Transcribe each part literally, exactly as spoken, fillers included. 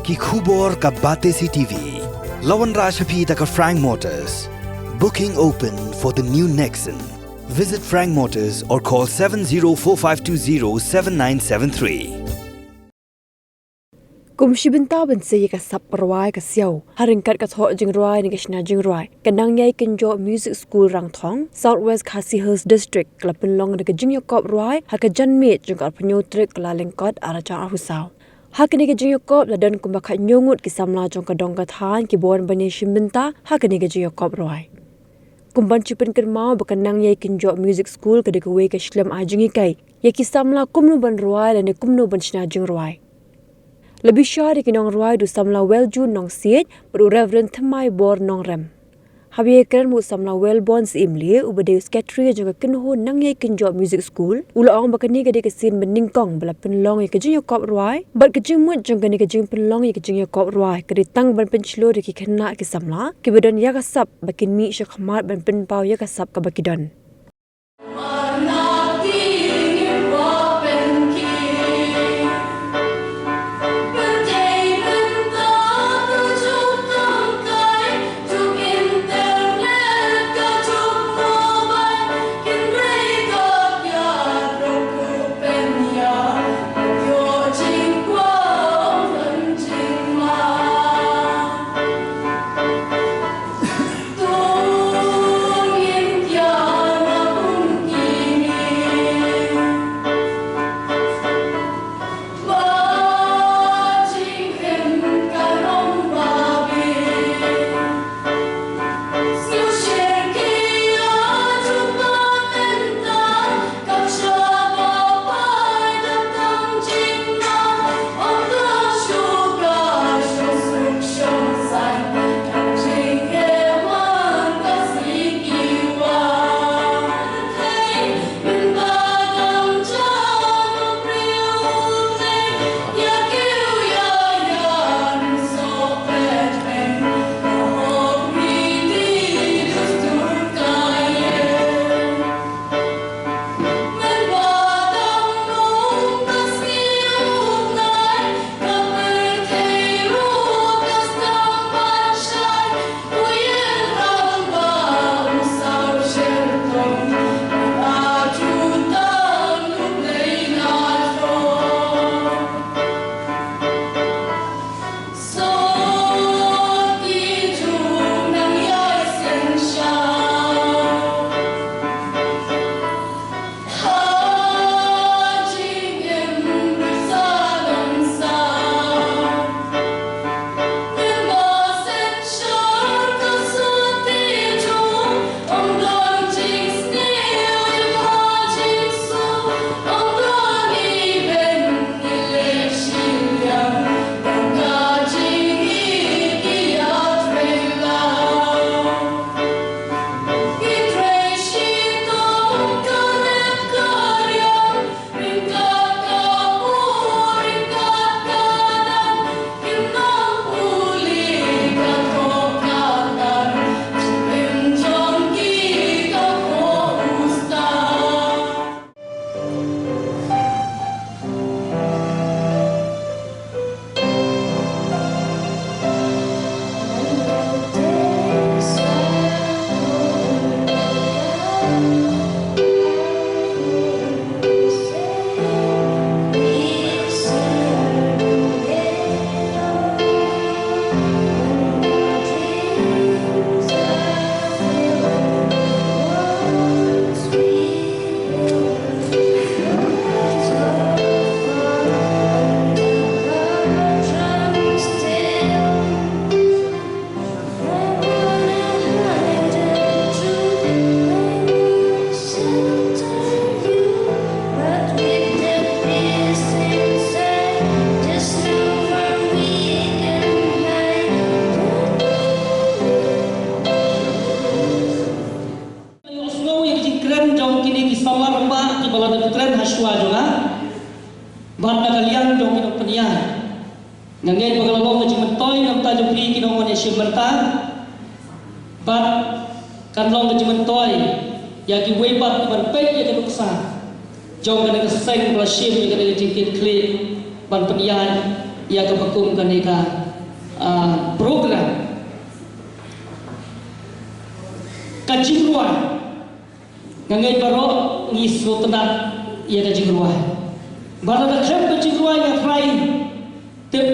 Ki khubor ka Batesi T V. La wanrah sha phi da ka Frank Motors. Booking open for the new Nexon. Visit Frank Motors or call seven zero four five two zero seven nine seven three. Kum shi bynta ban sei ïa ka sap rwai ka siaw ha ryngkat ka thoh jingrwai ne ka shna jingrwai, ka Nangïai Kynjoh Music School Rangthong, South West Khasi Hills District, ka la pynlong da ka jingïakop rwai ha ka janmiet jong ka arphew hynñiew tarik Kyllalyngkot arhajar arphew saw. Ha kane ka jingïakop la don kumba khathynñiew ngut ki samla jong ka dong ka thaiñ kiba wan ban ïashim bynta ha kane ka jingïakop rwai. Kum ban shu pynkynmaw ba ka Nangïai Kynjoh Music School ka dei kawei ka shlem ai jinghikai ïa ki samla kumno ban rwai lane kumno ban shna jingrwai. La bishar ïa ki nongrwai da u samla Weljun Nongsiej bad u Reverend Thymmai Bor Nongrem. Haba ïakren bad u samla Welborn Syiemlieh uba dei u Secretary jong ka Kynhun Nangïai Kynjoh Music School, u la ong ba kane ka dei ka sien ba nyngkong ba la pynlong ïa ka jingïakop rwai bad ka jingmut jong kane ka jingpynlong ïa ka jingïakop rwai ka dei tang ban pynshlur ïa ki khynnah ki samla kiba don ïa ka sap ba kin mih shakhmat ban pynpaw ïa ka sap kaba ki don. Ïohsngew ïa ki jingkren jong kine ki samla rangbah kiba la dep kren ha shuwa jong nga. Bad na ka liang jong ki nongpynïaid, nga ngeit ba ka la long ka jingmyntoi na ka bynta jong phi ki nongwan ïashim bynta. Bad kan long ka jingmyntoi ïa kiwei pat kiban peit ïa ka nuksa jong kane ka seng ba la shim ïa kane ka jingkit khlieh ban pynïaid ïa kaba kum kane ka, ah, program. Ka jingrwai. Nga ngeit baroh ngi sngewtynnat ïa ka jingrwai. Bad lada khlem ka jingrwai nga tharai tip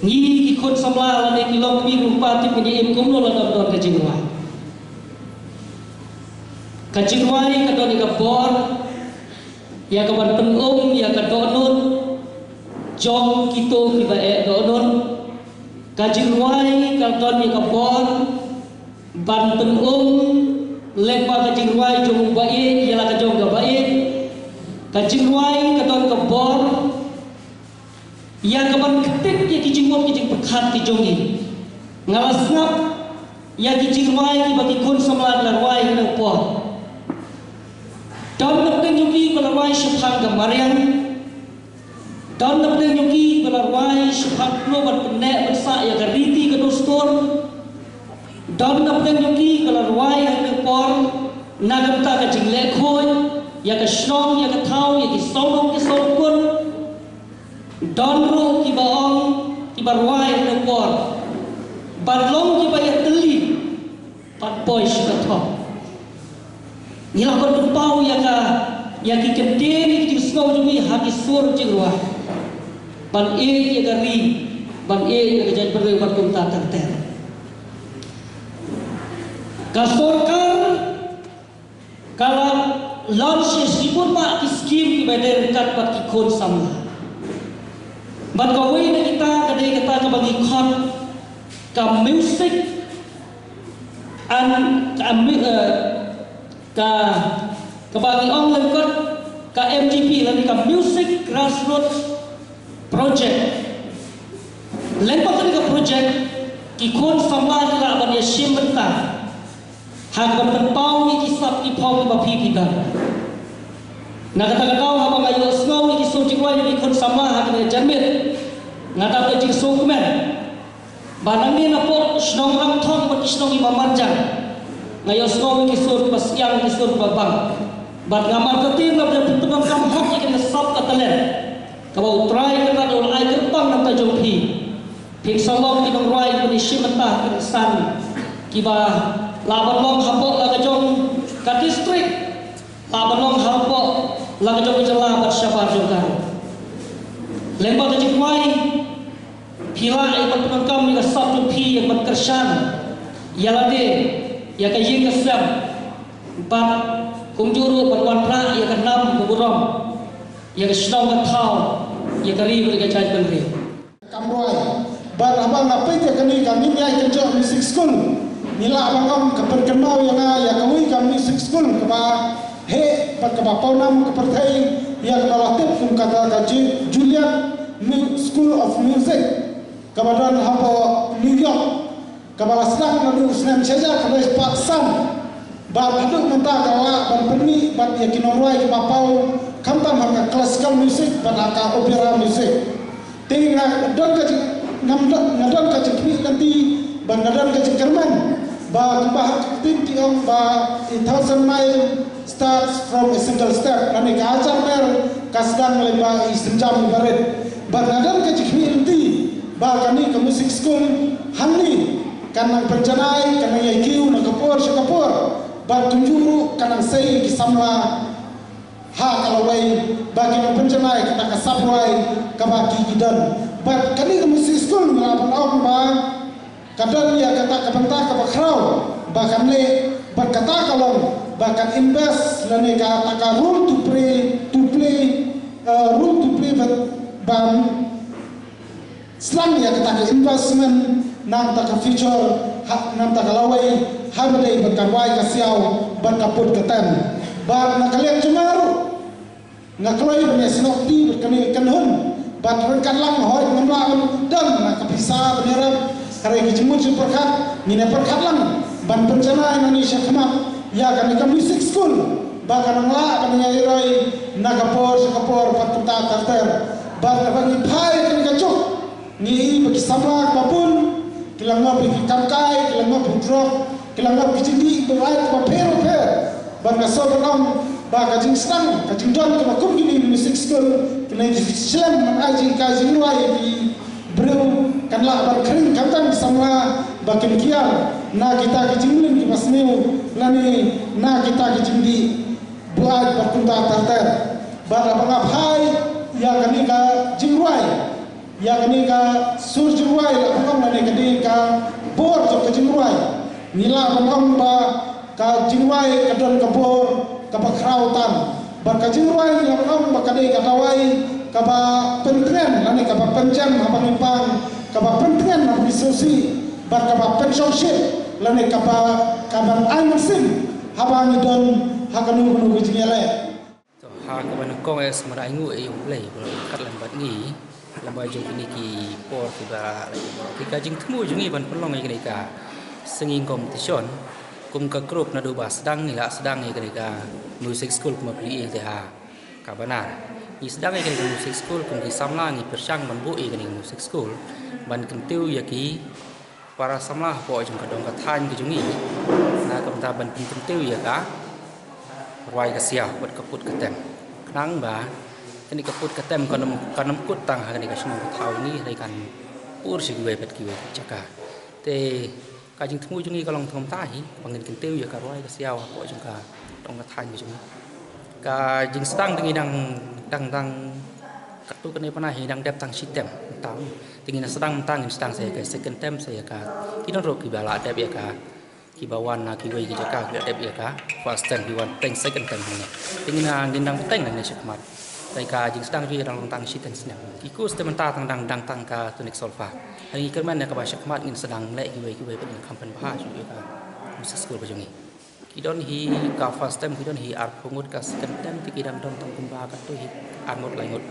ngi ki khun samla lane ki longkmie longkpa tip ngi im kumno lada ym don ka jingrwai. Ka jingrwai ka don ïa ka bor ïa ka ban pynum ïa ka dohnud jong kito kiba eh dohnud. Ka jingrwai ka don ïa ka bor ban pynum lyngba ka jingrwai jong u ba ïeit ïa la ka jong ka ba ïeit. Ka jingrwai ka don ka bor ïa ka ban ktik ïa ki jingmut ki jingpyrkhat ki jong ngi. Nga la sngap ïa ki jingrwai kiba ki khun samla ki la rwai ha kane ka por. Don na pdeng jong ki ba la rwai shaphang ka mariang. Don na pdeng jong ki ba la rwai shaphang kumno ban pynneh pynsah ïa ka riti ka dustur. Don na pdeng jong ki ba la rwai ha kane ka por na ka bynta ka jingleh khuid ïa ka shnong ïa ka thaw ïa ki sawdong ki sawdong khun. Don ruh kiba ong kiba rwai ha kane ka por ban long kiba ïatylli ban poi sha ka thong. Ngi lah ban pynpaw ïa ka, ïa ki kyntien ïa ki jingsngew jong ngi ha ki sur jingrwai. Ban ïeit ïa ka ri, ban ïeit ïa ka jaitbynriew bad kumta ter ter. Ka sorkar ka la launch ïa shibun bah ki skim kiba dei ryngkat bad ki khun samla. Bad kawei na kita ka dei kata kaba ngi khot ka music and ka mi-, eh, ka, kaba ngi ong lyngkot ka M G P lane ka Music Grassroots Project. Lyngba kane ka project ki khun samla ki lah ban ïashim bynta ha kaba pynpaw ïa ki sap ki phew kiba phi phi don. Na kata ka daw haba nga ïohsngew ïa ki sur jingrwai na ki khun samla ha kane ka janmiet, nga dap da jingsngewkmen. Ba nangne na pdeng shnong Rangthong bad ki shnong kiba marjan, nga ïohsngew ïa ki sur ba syiang, ki sur ba bang. Bad nga markatien ba phi pyndonkam hok ïa kane ka sap ka talent kaba U Trai kata da u la ai kyrpang na ka bynta jong phi. Phin sa long ki nongrwai kiba ïashim bynta, ki nongsan kiba lah ban long hapoh la ka jong ka district, lah ban long hapoh la ka jong ka jylla bad shabar jong ka. Lyngba ka jingrwai phi lah ïa ka ban pyndonkam ïa ka sap jong phi ïa ka ban kyrshan ïa lade, ïa ka ïing ka sem, bad kumjuh ruh ban wanrah ïa ka nam ka burom, ïa ka shnong ka thaw, ïa ka ri bad ïa ka jaitbynriew. Kam rwai. Bad haba nga peit ïa kane ka Ngin Ïai Kynjoh Music School, ngi lah ban ong ka pynkynmaw ïa nga ïa kawei ka music school kaba heh bad kaba pawnam ka pyrthei, ïa kaba la tip kum kata ka Ju-, Juilliard Mu-, School of Music, kaba don hapoh New York, kaba la sdang naduh u snem shi hajar khyndai spah san. Bad haduh mynta ka lah ban pynmih bad ïa ki nongrwai kiba paw, khamtam ha ka classical music bad ha ka opera music. Te nga don ka jing, ngam don, nga don ka jingkhmih lynti bad nga don ka jingkyrmen ba kumba ha ka ktien ki ong ba a thousand mile starts from a single step. Lane ka hajar mail ka sdang lyngba i synjam iba rit. Bad nga don ka jingkhmih lynti ba kane ka music school hangne kan nang pynjanai, kan nang ïai kiew na ka por sha ka por. Bad kumjuh ruh kan nang sei ki samla ha ka lawei ba ki nang pynjanai kata ka sap rwai kaba ki ki don. Bad kane ka music school nga lah ban ong ba ka don ïa kata ka bynta kaba khraw ba kan leh, bad kata ka long ba kan invest lane kata ka role to play, to play, uh, role to play bad ban sdang ïa kata ka investment na kata ka future, ha, na kata ka lawei, ha ba dei bad ka rwai ka siaw bad ka put ka tem. Bad na ka liang jong nga ruh nga kloi ban ïasnoh kti bad kane ka kynhun. Bad ryngkat lang hooid ngam lah ban don na ka pisa ban ïarap, hynrei ki jingmut jingpyrkhat ngin ïa pyrkhat lang ban pynjanai nangne sha khmat ïa kane ka music school ba kan nang lah ban ïa roi na ka por sha ka por bad kumta ter ter. Bad haba ngi phai kane ka juk, ngi i ba ki samla kiba bun ki la ngop ïa ki kam kai, ki la ngop ïa ki drok, ki la ngop ki jingdih kiba pher bapher. Bad nga sngew ban ong Ba ka jingsdang, ka jingdon kaba kum kine ki music school, kine ki shlem ban ai jinghikai jingrwai ïa ki briew kan lah ban khring khamtam ki samla ba kin kiar na kita ki jingmlien kiba sniew lane na kita ki jingdih buaid bad kumta ter ter. Bad haba nga phai ïa kane ka jingrwai, ïa kane ka sur jingrwai lah ban ong lane kane ka bor jong ka jingrwai, ngi lah ban ong ba ka jingrwai ka don ka bor kaba khraw tam. Bad ka jingrwai ngi lah ban ong ba ka dei ka dawai kaba pyntngen lane kaba pynjem haba ngi pang, kaba pyntngen haba ngi sngewsih, bad kaba pynshongshit lane kaba, kaba ai mynsiem haba ngi don ha kano kano ka jingïaleh. To, ha kaba nyngkong eh, sngewbha ai nguh ïa U Blei ba u la kat lem bad ngi lem bad jong kine ki por kiba la ïa ki ka jingthmu jong ngi ban pynlong ïa kane ka singing competition. Kum ka group naduh ba sdang ngi la sdang ïa kane ka music school kumba phi ïohi te ha ka banner. Ngi sdang ïa kane ka music school kum ki samla ngi pyrshang ban buh ïa kane ka music school ban kyntiew ïa ki para samla hapoh jong ka dong ka thaiñ ka jong ngi na ka bynta ban pynkyntiew ïa ka rwai ka siaw bad ka put ka tem. Khnang ba kane ka put ka tem kan ym, kan ym kut tang ha kane ka shnong ka thaw ngi, hynrei kan pur sha kiwei pat kiwei ki jaka. Te ka jingthmu jong ngi ka long tang kumta hi ba ngin kyntiew ïa ka rwai ka siaw hapoh jong ka dong ka thaiñ ka jong ngi. Ka jingsdang te ngi dang, dang, dang, katto katne bnai hi dang dep tang shi tem. Tang te ngin sdang, tang ngin sdang sa ïa ka second tem, sa ïa ka, ki don ruh kiba la dep ïa ka, kiba wan na kiwei ki jaka ki la dep ïa ka first tem, ki wan teng second tem hangne. Te ngin, ngin dang teng hangne shakhmat. Te ka jingsdang jong ngi dang long tang shi tem snem. Ki course te mynta tang dang, dang tang ka tonic solfa. Hangne ngi kyrmen ïa kaba shakhmat ngin sdang leh kiwei kiwei ba ngin kham pynbha shuh ïa ka music school ka jong ngi. Ki don hi ka first tem, ki don hi arphew ngut, ka second tem te ki dang don tang kumba katto hi ar ngut lai ngut.